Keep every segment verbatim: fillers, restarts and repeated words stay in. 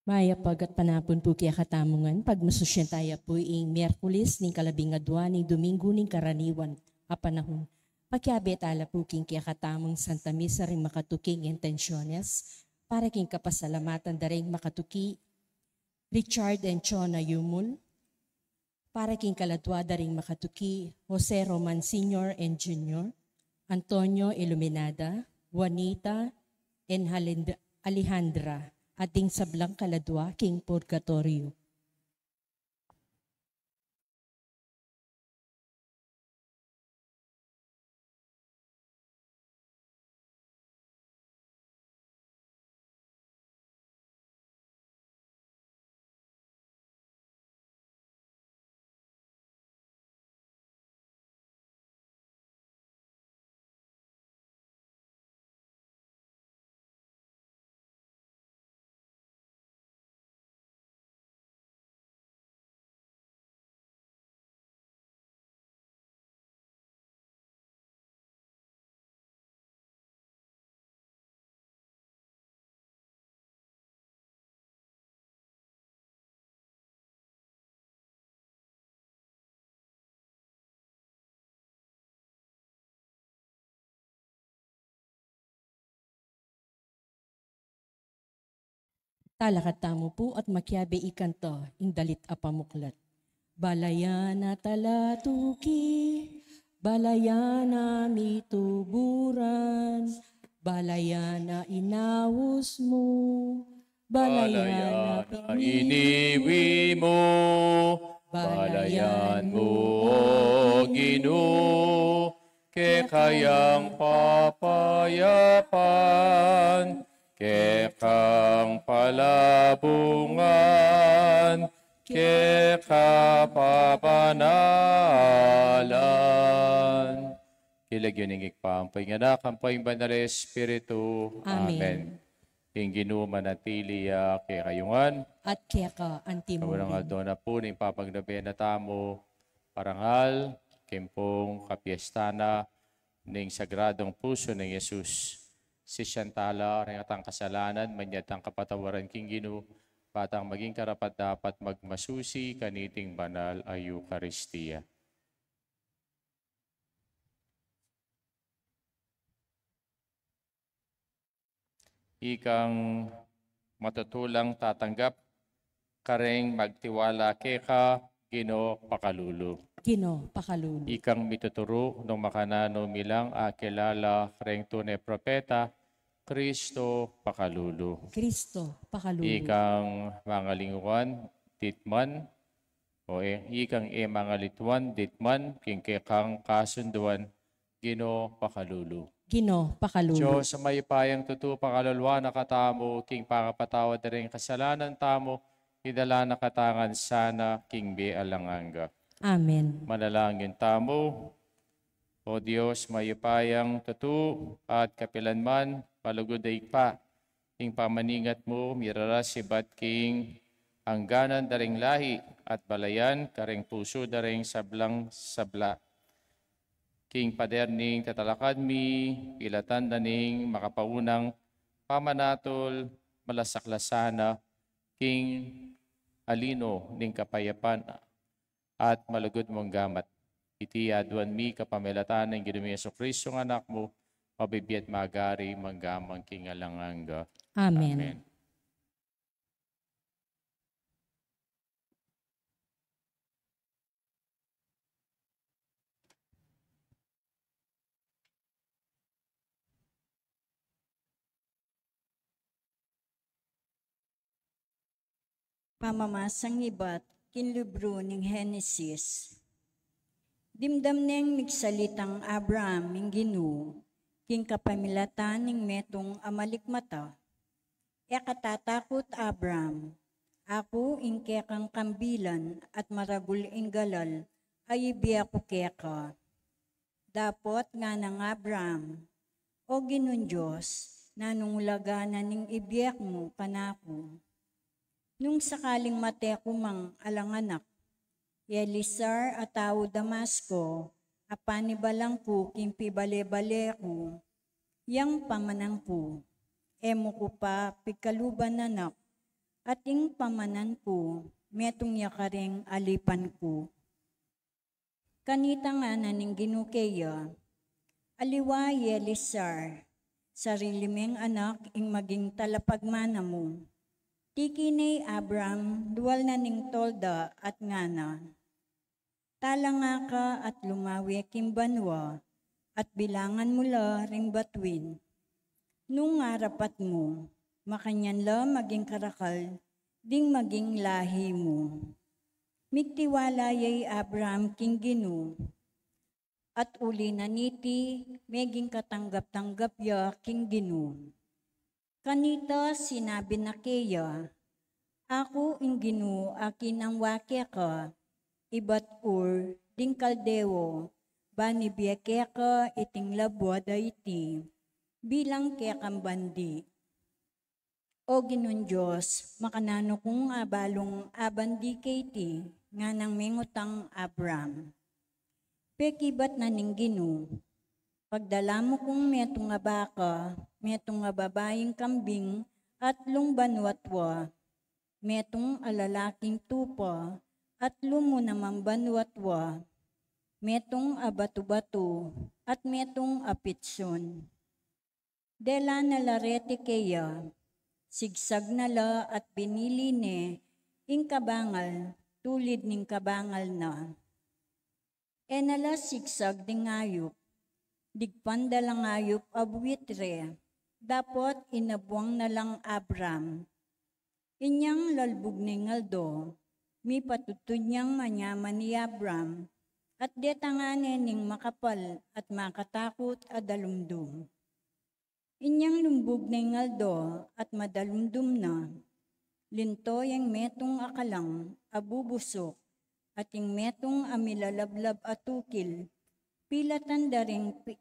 Mayap a magpapanapun pu kekatamu ngan, pagmasusyan taya pu ing Miyerkules ning kalabing adua ning Domingo ning Karaniwan a Panahun. Pakiabe tala pu king kekatamung Santa Misa ring makatuking intensyones, para king kapasalamatan da ring makatuki Richard and Chona Yumul, para king kaladua da ring makatuki Jose Roman Senior and Junior, Antonio Iluminada, Juanita and Halend-, Alejandra, at ding sablang kaladua king purgatoryo. Talakad tamu pu at makiabe ikanta ing dalit a pamuklat. Balayan a talatuki, balayan a mituburan, balayan a inaus mu, balayan a iniwi mu, balayan mu, O Ginu, keka yang papayapan, keka yang palabungan, keka kabanalan. King lagyu ning Ibpa, ampo ing Anak, ampo ing Banal a Espiritu. Amen. Amen. Ing Ginu manatili ya kekayu ngan. At keka antimurin. Kaunang aldo na pu ning papagnobena tamu, parangal king pung kapiesta na ning Sagradong Pusu ning Jesus. Sisian tala ring atang kasalanan, manyad tang kapatawaran king Ginu, ba tang maging karapat-dapat magmasusi kaniting banal a Eukaristia. Ikang matutulang tatanggap, kareng magtiwala keka, Ginu pakalulu. Ginu pakalulu. Ikang mituturu nung makananu mi lang akilala reng tune propeta, Kristo pakalulu. Kristo pakalulu. Ikang mangalingwan ditman, o e, ikang e mangalituan ditman king kekang kasunduan, Ginu pakalulu. Ginu pakalulu. Dios a mayupayang tutu, pakaluluan na katamu king pangapatawad da ring kasalanan tamu, idala na katamu ngan sana king bie alang angga. Amen. Manalangin tamu. O Dios mayupayang tutu at kapilan man malugud a Ibpa, ing pamaningat mu miraras ibat king angganan da ring lahi at balayan kareng pusu da ring sablang sabla. King pader ning tatalakad mi, pilatan da ning makapaunang pamanatul, malasaklasana king alino ning kapayapan at malugud mung gamat. Iti aduan mi kapamilatan ning Ginu ming Jesucristo a Anak mu, mabibie at magari mangga man king alang angga. Amen. Amen. Pamamasang ibat king libru ning Henesis. Dimdam neng migsalitang Abraham ing Ginu king kapamilatan ning metung a malikmata. E ka tatakut, Abraham. Aku ing kekang kambilan at maragul ing galal a ibie ku keka. Dapot nganang Abraham, O Ginung Dios, nanung ulaga na ning ibie mu kanaku? Nung sakaling mate ku mang alang anak, i Eliezer a tau Damasco a panibalang ku king pibale-bale ku, yang pamanang ku, e mu ku pa pigkaluban anak, at ing pamanan ku, metung ya karing alipan ku. Kanita ngana ning Ginu keya, aliwa i Eliezer, sarili meng anak ing maging talapagmana mu. Tiki ne i Abram dual na ning tolda at ngana, talanga ka at lumawe king banua, at bilangan mu la ring batuin. Nung arapat mu, makanyan la maging karakal ding maging lahi mu. Migtiwala ya i Abram king Ginu, at uli na niti meging katanggap-tanggap ya king Ginu. Kanita sinabi na keya, aku ing Ginu a kinamwa keka ibat Ur ding Kaldeo, ban ibie keka iting labuad a iti bilang kekang bandi. O Ginung Dios, makananu kung abalung abandi keti? Nganang mengutang Abram. Pekibat na ning Ginu, pagdala mu kung metung a baka, metung a babaing kambing, at lung banua tua, metung a lalaking tupa, at lung mu namang banua tua, metung a batu-batu, at metung a pitsun. Dela na la reti keya, sigsag na la at binili ne ing kabangal tulid ning kabangal na. E na la sigsag ding ayup, digpan da lang ayup a buitre, dapot inabuang na lang Abram. Inyang lalbug ne ing aldo, mipatudtud nang manyaman i Abram, at detang ne ning makapal at makatakut a dalumdum. Inyang lumbug ne ing aldo at madalumdum na, linto yang metung a kalang a bubusuk, at ing metung a milalablab a tukil, pilatan da ring pi-,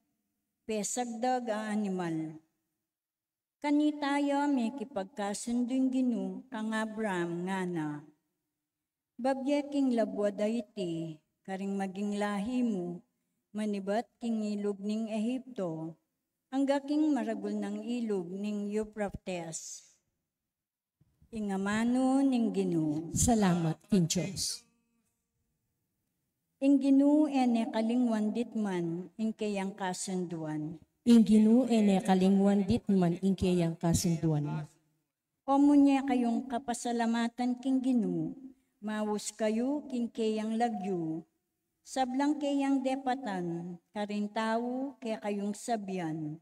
pesagdag a animal. Kanita ya mekipagkasundu ing Ginu kang Abram, ngana, babie king labuad a iti karing maging lahi mu, manibat king ilug ning Ehipto, angga king maragul nang ilug ning Euphrates. Ing amanu ning Ginu. Salamat king Dios. Ing Ginu e ne kalingwan ditman ing keyang kasunduan. Ing Ginu e ne kalingwan ditman ing keyang kasunduan. O mu ne kayung kapasalamatan king Ginu, maus kayu king keyang lagyu. Sablang keyang depatan, karing tau kekayung sabian,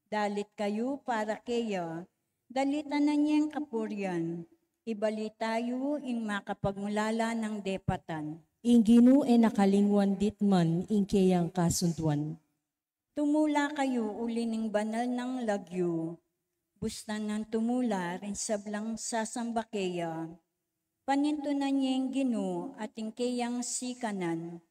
dalit kayu para keya, dalitan na neng kapurian, ibalita yu ing makapagmulala nang depatan. Ing Ginu e na kalingwan ditman ing keyang kasunduan. Tumula kayu uli ning banal nang lagyu, bustan nang tumula ring sablang sasamba keya. Panintunan ye ing Ginu at ing keyang sikanan,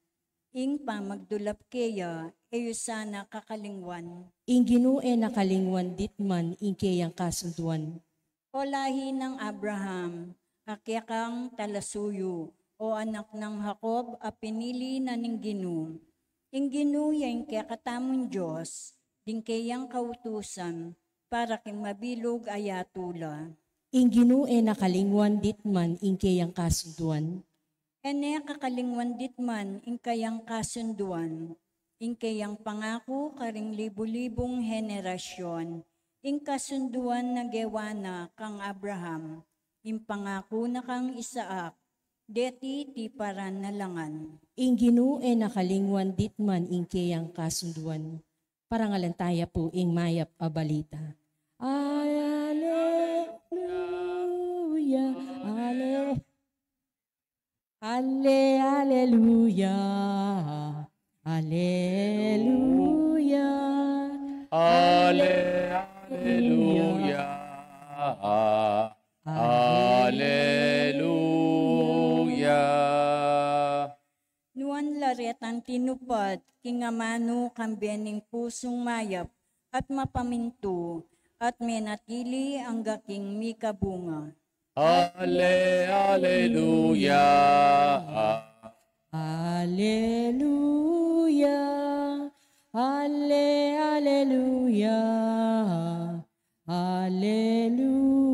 ing pamagdulap keya e yu sana kakalingwan. Ing Ginu e na kalingwan ditman ing keyang kasunduan. O lahi nang Abraham, a kekang talasuyu, o anak nang Jacob a pinili na ning Ginu. Ing Ginu ya ing kekatamung Dios, ding keyang kautusan, para king mabilug a yatu la. Ing Ginu e na kalingwan ditman ing keyang kasunduan. E ne kakalingwan ditman ing keyang kasunduan, ing keyang pangaku karing libu-libung henerasyon, ing kasunduan na gewa na kang Abraham, ing pangaku na kang Isaac, deti tiparan na la ngan. Ing Ginu e na kalingwan ditman ing keyang kasunduan. Parangalan taya pu ing mayap a balita. Aleluya, ale-, ale-, aleluya, aleluya, ale-, aleluya, aleluya. Nuan la retang tinupad king amanu kambe ning pusung mayap at mapamintu, at menatili angga king mikabunga. Ale, aleluya. Aleluya. Ale, aleluya. Aleluya.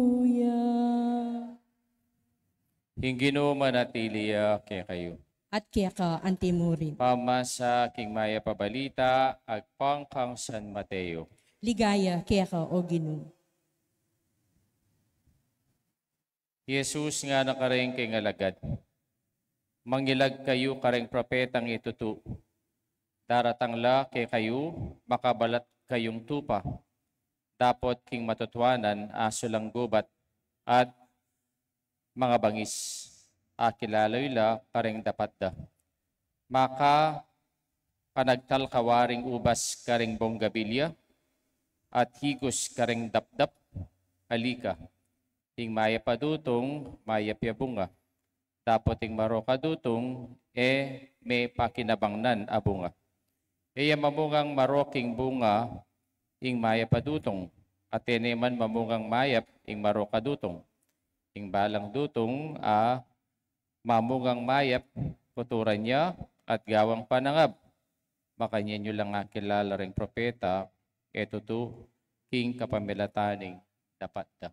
Ing Ginu manatili ya kekayu. At keka antimurin. Pamasa king Mayap a Balita agpang kang San Mateo. Ligaya keka, o Ginu. Jesus ngana kareng kayang alagad, "Mangilag kayu kareng propetang e tutu. Daratang la kekayu makabalat kayung tupa, dapot king matutuanan asu lang gubat at mangabangis. Akilala yu la kareng dapat da. Maka panagtal ka waring ubas kareng bonggabilya, at higus kareng dapdap. Ali ka, ing mayap a dutung, mayap ya bunga. Dapot ing marok a dutung, e me pakinabangnan a bunga. E ya mamungang marok ing bunga ing mayap a dutung, at e ne man mamungang mayap ing marok a dutung. Ing balang dutung a mamungang mayap, kuturan ya at gawang panangab. Makanyan yu lang akilala ring propeta e tutu king kapamilatan ning dapat da."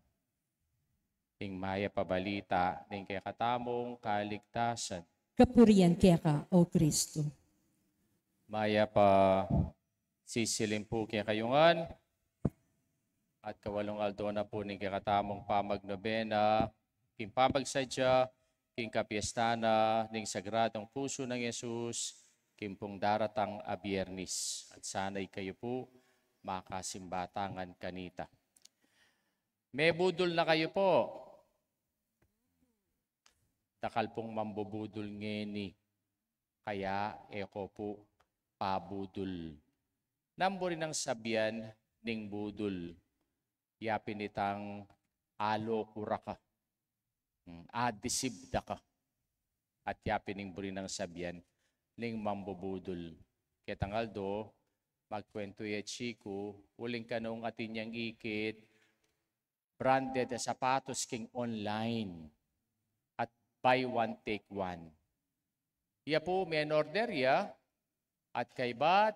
Ing Mayap a Balita ning kekatamung kaligtasan. Kapurian keka, o Kristu. Mayap a sisilim pu kekayu ngan, at kawalung aldo na pu ning kekatamung pamagnobena king pamagsadya king kapiestan na ning Sagradong Pusu nang Jesus, king pung daratang a Biernis. At sana ikayu pu makasimba tangan kanita. Mebudul na kayu pu. Dakal pung mambubudul ngeni, kaya e ko pu pabudul. Nanu buri nang sabian ning budul? Ya pin itang alokura ka. Hmm, adisibda ka. At ya pin ing buri nang sabian ning mambubudul. Ketang aldo, magkwentu ya chiku, uling kanung atin yang ikit, branded a sapatos king online at buy one, take one. Ya pu, menorder ya, at kaybat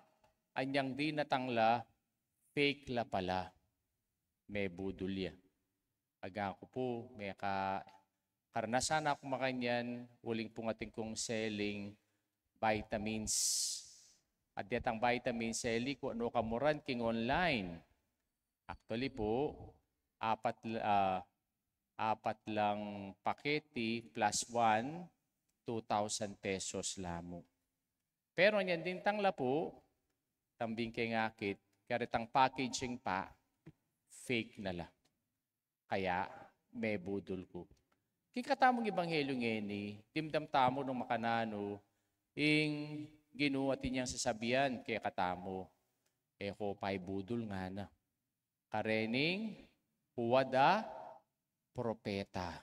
anyang dinatang la, fake la pala. Mebudul ya. Agaku pu, meka karanasan aku makanyan, uling pung atin kung seling vitamins. At detang vitamins, seli ku, nukamuran king online. Actually pu, apat, ah, apat lang paketi plus one, two thousand pesos la mu. Pero nyan dintang la pu, tambing keng akit, karetang packaging pa, fake na la. Kaya mebudul ku. King katamung ebanghelyu ngeni, dimdam tamu nung makananu ing Ginu atin yang sasabian kekatamu. E ko paibudul, ngana, karening huwad a propeta.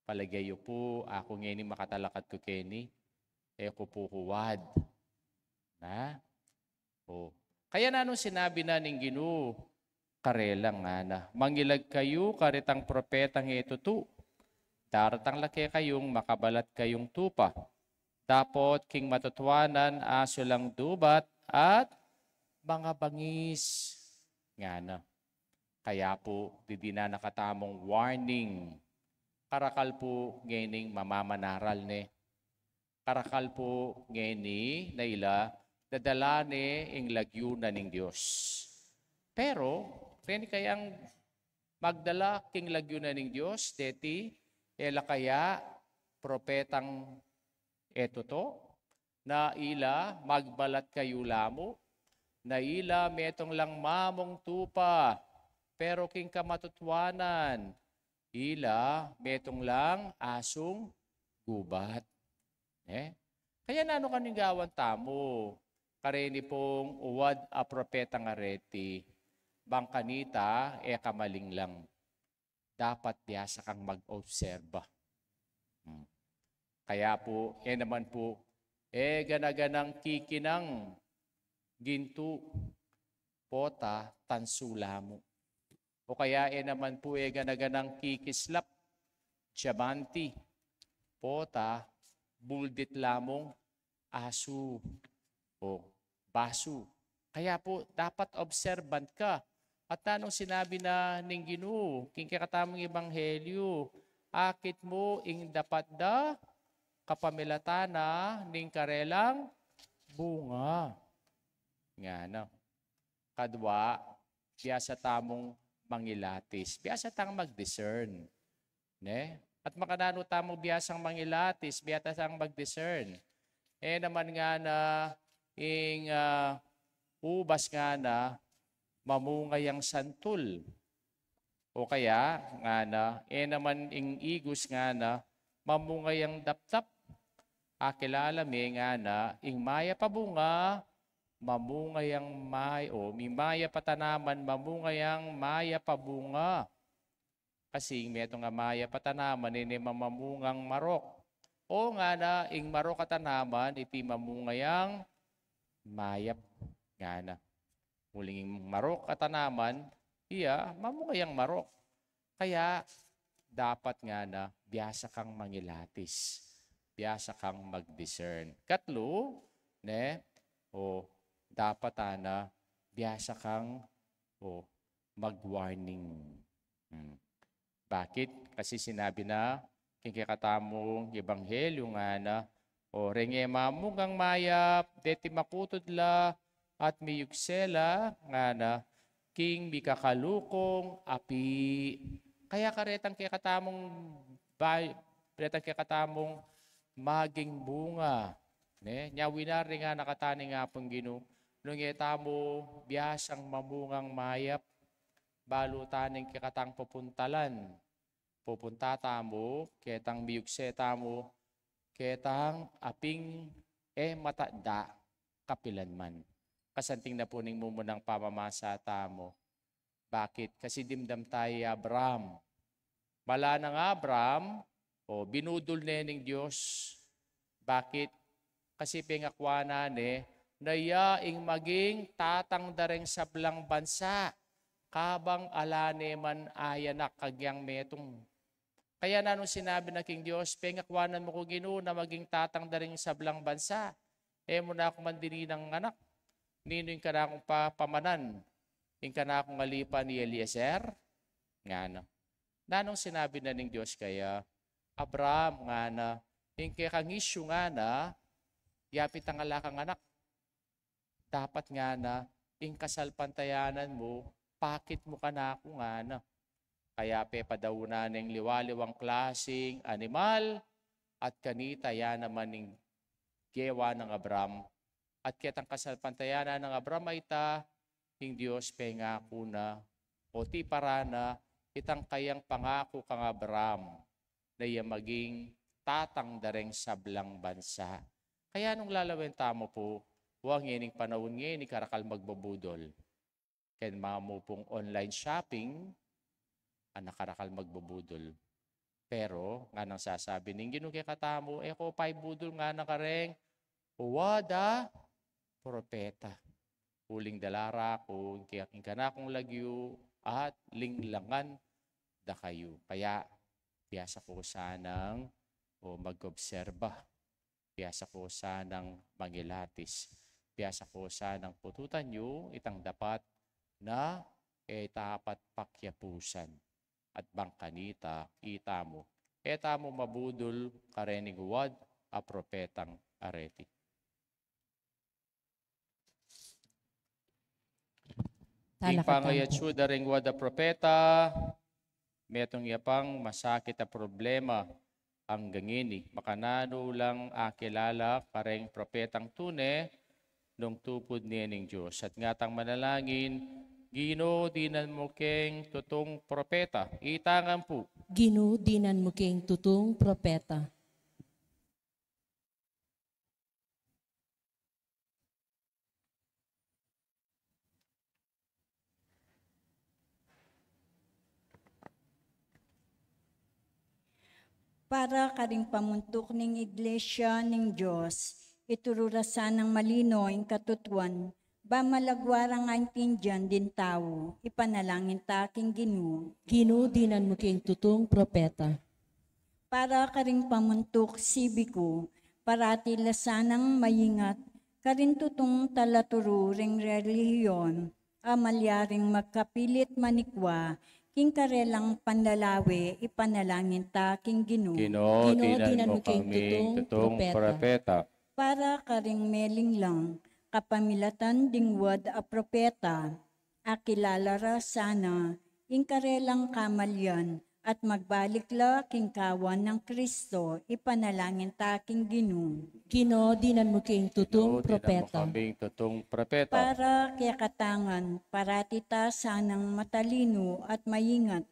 Palage yu pu, aku ngeni makatalakad ku keni, e ku pu huwad. Na? O. Kaya nanung sinabi na ning Ginu karela, ngana, mangilag kayu karetang propetang e tutu. Daratang la kekayung makabalat kayung tupa. Dapot king matutuanan asu lang dubat at mangabangis, ngana. Kaya pu, didinan na katamung warning. Karakal pu ngening mamamanaral ne. Karakal pu ngeni na ila dadala ne ing lagyu na ning Dios. Pero reni kayang magdala king lagyu na ning Dios, deti e la kaya propetang e tutu, na ila magbalat kayu la mu, na ila metung lang mamung tupa, pero king kamatutuanan ila metung lang asung gubat. E? Kaya nanu kanu ing gawan tamu kareni pung huwad a propetang areti, bang kanita e ka malinglang? Dapat biasa kang mag-obserba. Hmm. Kaya pu, e naman pu e gana-ganang kikinang gintu, pota, tansu la mu. O kaya e naman pu e gana-ganang kikislap, diamante, pota, buldit la mung asu o basu. Kaya pu, dapat observant ka. At nanung sinabi na ning Ginu king kekatamung ebanghelyu, akit mu ing dapat da kapamilatan na ning karelang bunga. Ngana. Kadua, biasa tamung mangilatis. Biasa tang mag-discern. Ne? At makananu tamung biasang mangilatis, biasa tang mag-discern. E naman ngana, ing, ah, ubas ngana, mamunga yang santul. O kaya, ngana, e naman ing igus ngana, mamunga yang dapdap. Akilala me ngana, ing mayap a bunga, mamunga yang may-, o, ing mayap a tanaman, mamunga yang mayap a bunga. Kasi ing metung a mayap a tanaman, e ne mamamungang marok. O ngana, ing marok a tanaman, iti mamunga yang mayap ngana. Uling ing marok a tanaman, iya, mamunga yang marok. Kaya, dapat ngana, biasa kang mangilatis. Biasa kang mag-discern. Katlu, ne, o, dapat ngana, biasa kang, o, mag-warning. Hmm. Bakit? Kasi sinabi na king kekatamung ebanghelyu ngana, o, reng e mamungang mayap, deti makutud la at miyugse la, ngana, king mikakalukung api. Kaya karetang kekatamung bay-, karetang kekatamung maging bunga. Ne? Nya winari ngana katamu ning Apung Ginu, nung e tamu biasang mamungang mayap, balu ta ning kekatang pupuntalan. Pupunta tamu, ketang miyugse tamu, ketang aping e matanda kapilan man. Kasanting na pu ning mumunang pamamasa tamu. Bakit? Kasi dimdam tamu i Abram. Malanang Abram, o, binudul ne ning Dios. Bakit? Kasi pengakua na ne, na iya ing maging tatang da reng sablang bansa, kabang ala ne man ayanak kagyang metung. Kaya nanung sinabi na king Dios, pengakuanan mu ku Ginu na maging tatang da ring sablang bansa. E mu na ku man dinan anak. Ninu ing kanakung pa-, pamanan? Ing kanakung alipan i Eliezer? Ngana. Nanung sinabi na ning Dios kaya, Abram, ngana, ing kekang isyu ngana, yapit a ala kang anak. Dapat ngana, ing kasalpantayanan mu, pakit mu kanaku ngana. Kaya pepadaunan neng liwa-liwang klasing animal, at kanita ya naman ing gewa nang Abram. At ketang kasalpantayanan nang Abram a ita, ing Dios pengaku na, o tiparan na, itang kayang pangaku kang Abram, na iya maging tatang da reng sablang bansa. Kaya nung lalawen tamu pu, wa ngening panaun ngeni karakal magbubudol. Ken mamu pung online shopping, a nakarakal magbubudol. Pero, nganang sasabi ning Ginu kekatamu, e ko pa ibudul ngana kareng wad a propeta. Uling dala ra ku ing ke-, ing kanakung lagyu at linglangan da kayu. Kaya, biasa ku sanang, o, mag-obserba. Biasa ku sanang mangilatis. Biasa ku sanang pututan yu itang dapat na e tapat pakiapusan. At bang kanita, itamu, e tamu mabudul karening wad a propetang areti. Ing pangayatsu da ring wad a propeta, metung ya pang masakit a problema anggang ini. Makananu lang akilala kareng propetang tune nung tupud ne ning Dios. At ngatang manalangin, Ginu, dinan mu keng tutung propeta. Itangan pu. Ginu, dinan mu keng tutung propeta. Para karing pamuntuk ning Iglesia ning Dios, ituru ra sanang malino ing katutuan, ba malagwa rang aintindian ding tau, ipanalangin ta king Ginu. Ginu, dinan mu king tutung propeta. Para karing pamuntuk sibiku, parati la sanang maingat karing tutung talaturu ring relihiyon, a malyaring magkapilit manikwa King karelang panlalawe, ipanalangin ta king Ginu. Ginu, dinan mu king tutung propeta. Para karing melinglang kapamilatan ding wad a propeta, akilala ra sana ing karelang kamalian at magbalik la king kawan nang Kristo, ipanalangin ta king Ginu. Ginu, dinan mu king tutung propeta. Para kekatangan, parati ta sanang matalinu at maingat,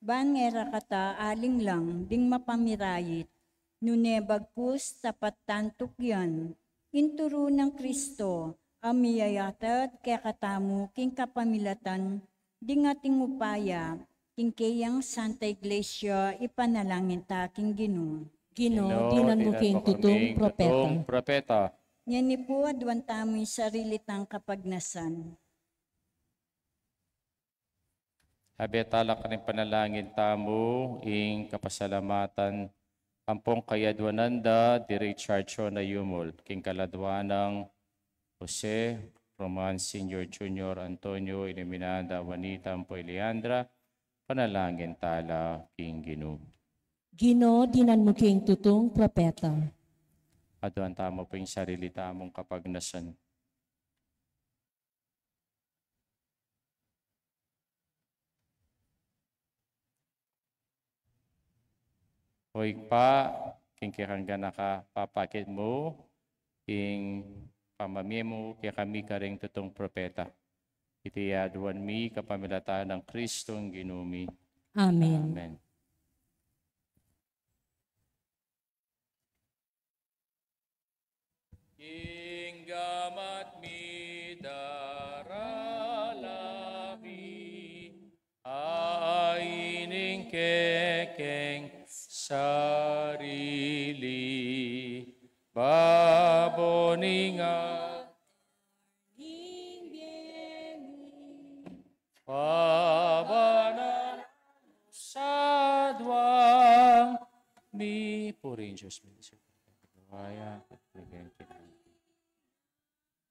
ban e ra kata alinglang ding mapamirait, nune bagkus tapat tantu yan ing turu nang Kristo a miyayatad kekatamu king kapamilatan ding ating upaya king keyang Santa Iglesia, ipanalangin ta king Ginu. Ginu, dinan mu king tutung propeta. Ngeni pu, aduan tamu ing sarili tang kapagnasan. Abe tala karing panalangin tamu ing kapasalamatan ampong kayaduanan da di Richard Chona Yumul, king kaladua nang Jose, Roman Senior, Junior, Antonio, Iluminada, Juanita, ampo Leandra, panalangin tala king Ginu. Ginu, dinan mu king tutung propeta. Aduan tamu pu ing sarili tamung kapagnasan. O Ibpa, king kekang ganaka papakit mu ing pamamie mu kekami karing tutung propeta. Iti aduan mi kapamilatan nang Kristong Ginu mi. Amen. Amen. King gamat mi darala mi, a ining kekeng sarili, babo ning altar ning bie mi, pabanalan mu sa aduan mi. Purihin Dios, Panginoon. Ayan.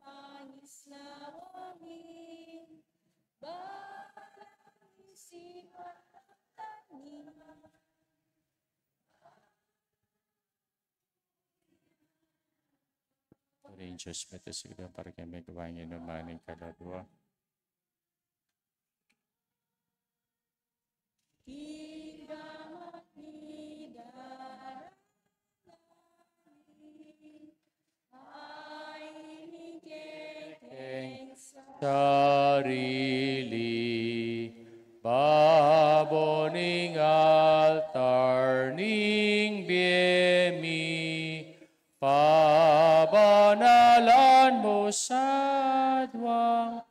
Pangis na wangin, balang isipan at tanim. Purihin Dios, mete sigla para kaya may gawain naman ing kaladua. Sarili, babo ning altar ning bie mi, pabanalan mu sa aduan.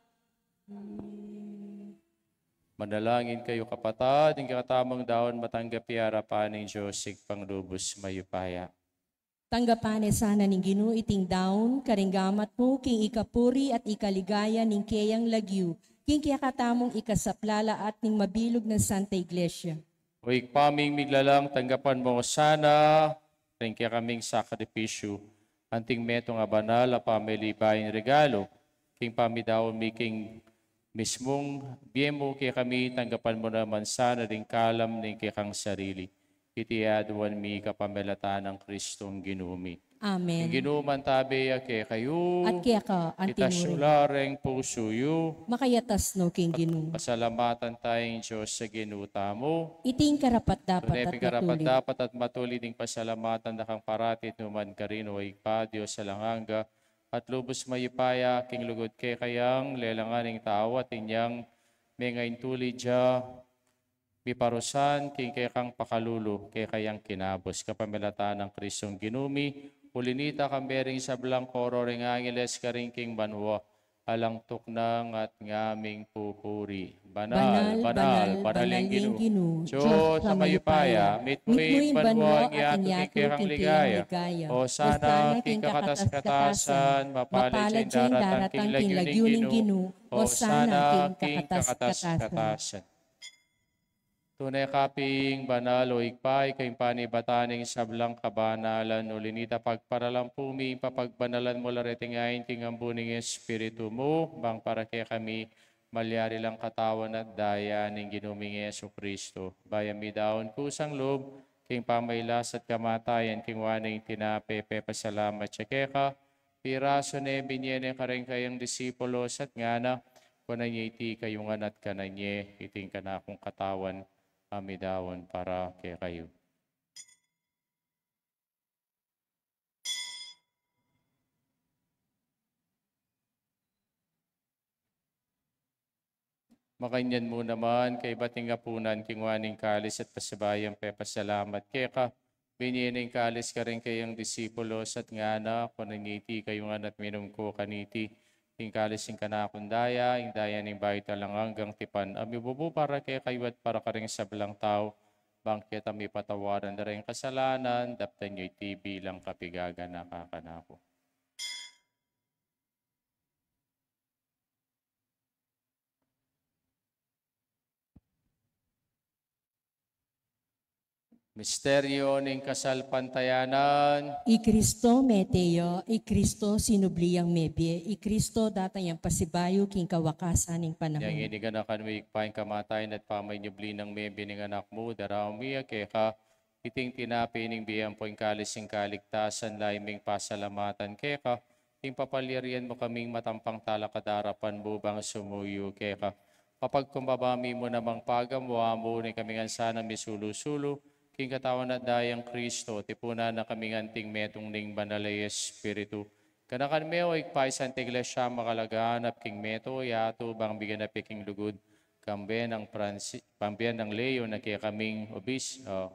Manalangin kayu, kapatad, ing kekatamung daun matanggap ya king arapan ning Dios Ibpang lubus mayupaya. Tanggapan ne sana ning Ginu iting daun karing gamat mu king ikapuri at ikaligaya ning keyang lagyu, king kekatamung ikasaplala at ning mabilug nang Santa Iglesia. O Ibpa ming miglalang, tanggapan mu sana ring kekaming sakripisyu, anting metung a banal a pamelibayung regalu, king pamidaun mi king mismung bie mu kekami, tanggapan mu naman sana ding kalam ning kekang sarili. Iti aduan mi kapamilatan nang Kristong Ginu mi. Amen. Ing Ginu mantabe ya kekayu. At keka antimurin. Itas yu la reng pusu yu. Makayatas no king Ginu. Pasalamatan taya ing Dios a Ginu tamu. Iti ing karapat-dapat at matulid. Tune pin karapat-dapat at matulid ing pasalamatan da kang parati at nukarin man, O Ibpa, Dios alang angga, at lubus mayupaya, king lugud kekayang lelangan ing tau at inyang mengaintulid ya miparusan king kekang pakalulu, kekayang kinabus. Kapamilatan nang Kristong Ginu mi, uli nita kambe ring sablang koro ring angeles karin king banua, alang tuknang at ngaming pupuri: Banal, banal, banal ing Ginu, Dios a mayupaya. Mitmu ing banua at ing yatu king kekang ligaya. Hosana king kakatas-katasan. Mapalad ya ing daratang king lagyu ning Ginu. Hosana king kakatas-katasan. Tune ka pin banal, O Ibpa, ika ing panibatan ning sablang kabanalan. Uli nita pagparalampu mi ing papagbanalan mu la reting ain king ambun ning Espiritu mu, bang para kekami malyari lang katawan at daya ning Ginu ming Jesucristo. Bayu mi daun kusang lub king pamailas at kamatayan, kinua ne ing tinape, pepasalamat ya keka, pirasu ne, binye ne kareng kayang disipulos at ngana: Kunan ye iti kayu ngan at kanan ye, iti ing kanakung katawan a midaun para kekayu. Makanyan mu naman, kaybat ning apunan, kinua ne ing kalis at pasibayu yang pepasalamat keka, binye ne ing kalis kareng kayang disipulos at ngana: Kunan ye iti kayu ngan at minum ko kaniti, ing kalis ning kanakung daya, ing daya ning bayu at alang anggang tipan, a mibubu para kekayu at para kareng sablang tau, bang keta mipatawaran da reng kasalanan. Daptan yu iti bilang kapigaganaka kanaku. Misteryu ning kasalpantayanan. I Kristo mete ya, i Kristo sinubli yang mebie, i Kristo datang yang pasibayu king kawakasan ning panahun. Yang ini ganakan mu, Ibpa, ing kamatayan at pamanyubli nang mebie ning Anak mu, daraun mi ya keka iting tinape ning bie ampo ing kalis ning kaligtasan, lalu ming pasalamatan keka, ing papalyarian mu kaming matampang talakad king arapan mu bang sumuyu keka. Papagkumbaba mi mu namang pagamu-amu, nune kaming sana misulu-sulu king katawan at dayang Kristo, tipunan na kaming anting metung ning Banal a Espiritu. Ganakan me, o Ibpa, ing Santa Iglesia makalaganap king mabilug a yatu, bang miganap ya king lugud, kambe nang Franci-, kambe nang Leo a kekaming obis-, o,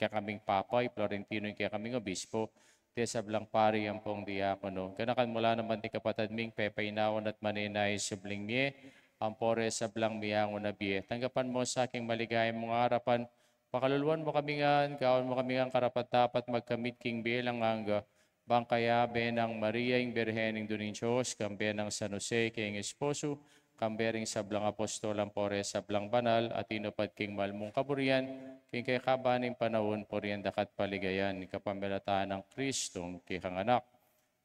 kekaming Papa, i Florentino ing kekaming obispo, ding sablang pari ampong diakono. Ganakan mu la naman ding kapatad ming pepainawa at manenaya king subling mie, ampo reng sablang miangu na bie. Tanggapan mu sa king maligaya mung arapan, pakaluluan mu kami ngan, gawan mu kami ngan karapat-dapat magkamit king bie alang angga, bang kayabe nang Maria ing Birhen Indu ning Dios, kambe nang San Jose king esposo, kambe ring sablang apostol ampo reng sablang banal a tinupad king mal mung kaburian, king kekaban ning panaun, purian da ka at paligayan king kapamilatan nang Kristong kekang Anak.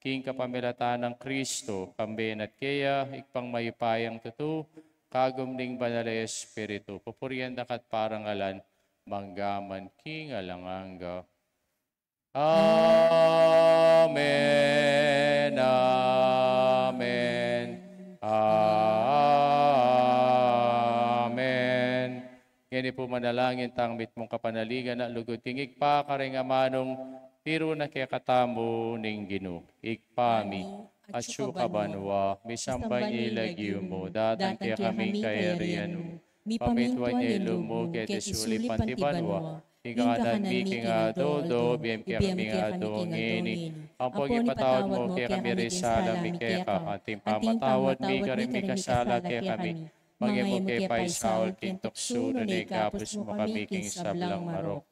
King kapamilatan nang Kristo, kambe na at keya, Ibpang mayupayang tutu, kagum ning Banal a Espiritu, pupurian da ka at parangalan, mangga man king alang angga. Amen, amen, amen. Ngeni pu manalangin tang mitmung kapanaligan a lugud king Ibpa, kareng amanung tiru na kekatamu ning Ginu. Ibpa mi, atsu ka banua, misamban ya ing lagyu mu, datang kekami ing kayarian mu, mipamintuan ya ing lub mu keti sulip anti banua. Ing kakanan mi king aldo-aldo ibie mu kekami king aldo ngeni. Ampo ipatawad mu kekami ring sala mi keka, anti ing pamamatawad mi karing mikasala kekami. Manga e mu ke paisaul king tuksu, nune ikabus mu kami king sablang marok.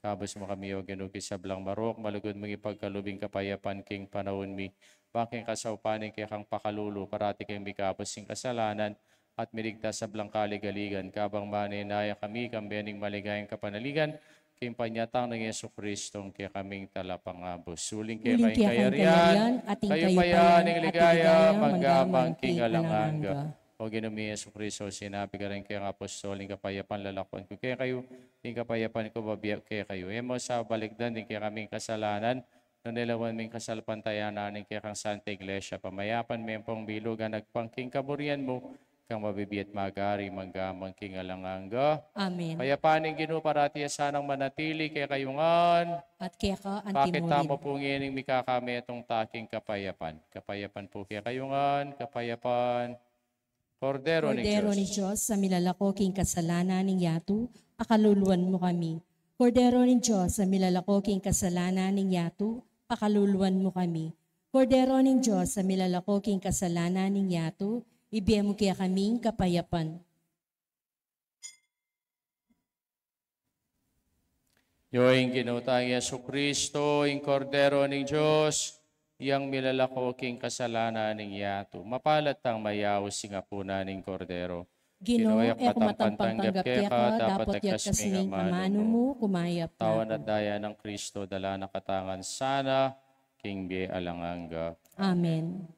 Ikabus mu kami, O Ginu, king sablang marok, malugud mung ipagkalub ing kapayapan king panaun mi. Bang king kasaupan ning kekang pakalulu, parati kaming mikabus king kasalanan, at miligtas king sablang kaligaligan, kabang manenaya kami kambe ning maligayang kapanaligan, king panyatang nang Jesucristong kekaming Talapangabus. Uling keka ing kayarian, at ing kayupayan, at ing ligaya, mangga man king alang angga. O Ginu ming Jesucristo, sinabi mu kareng kekang apostol, ing kapayapan lalakwan ku kekayu, ing kapayapan ku bibie ku kekayu. E mu sa balikdan ding kekaming kasalanan, nune lawan me ing kasalpantayanan ning kekang Santa Iglesia, pamayapan me ampong bilugan agpang king kaburian mu, ika ing mabibie at magari mangga man king alang angga. Amen. Ing kapayapan ning Ginu parati ya sanang manatili kekayu ngan. At keka anti mu rin. Pakit tamu pu ngening mikakametung ta king kapayapan. Kapayapan pu kekayu ngan, kapayapan. Kordero ning Dios, a milalako king kasalanan ning yatu, pakaluluan mu kami. Kordero ning Dios, a milalako king kasalanan ning yatu, pakaluluan mu kami. Kordero ning Dios, a milalako king kasalanan ning yatu, ibie mu kekami ing kapayapan. Yu ing Ginu tang Jesucristo, ing Kordero ning Dios, yang milalako king kasalanan ning yatu. Mapalad tang mayaus king apunan ning Kordero. Ginu, e ku matampang tanggap keka, dapot yatas me ing amanu mu, kumayap na ku. Katawan at daya nang Kristo, dala na katamu ngan sana king bie alang angga. Amen.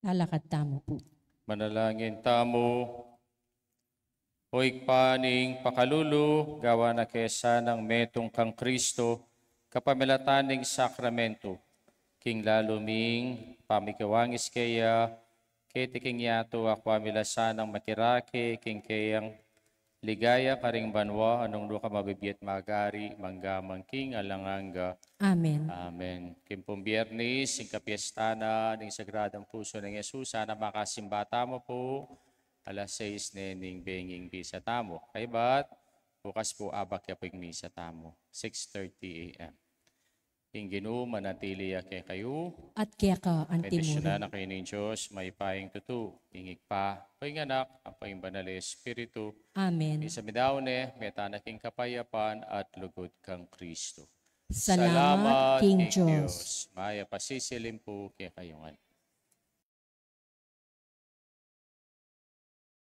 Talakad tamu pu. Manalangin tamu. O Ibpa ning pakalulu, gawan na ke sanang metung kang Kristo, kapamilatan ning sakramentu, king lalu ming pamikiwangis keya, keti king yatu akwa mi la sanang makirake king keyang ligaya karing banua, nung nu ka mabibie at magari, mangga man king alang angga. Amen. Amen. King pung Biernis, ing kapiesta na ning Sagradong Pusu nang Jesus, sana makasimba tamu pu alas sais ne ning benging misa tamu. Kaybat, bukas pu abak ya pu ing misa tamu, six thirty A M. Ing Ginu manatili ya kekayu. At keka antimurin. Bendisyunan na kayu ning Dios, mayupayang tutu, ing Ibpa, ing Anak, ampo ing Banal a Espiritu. Amen. Ing misa midaun ne, mete tana king kapayapan at lugud kang Kristo. Salamat king Dios. Mayap a sisilim pu kekayu ngan.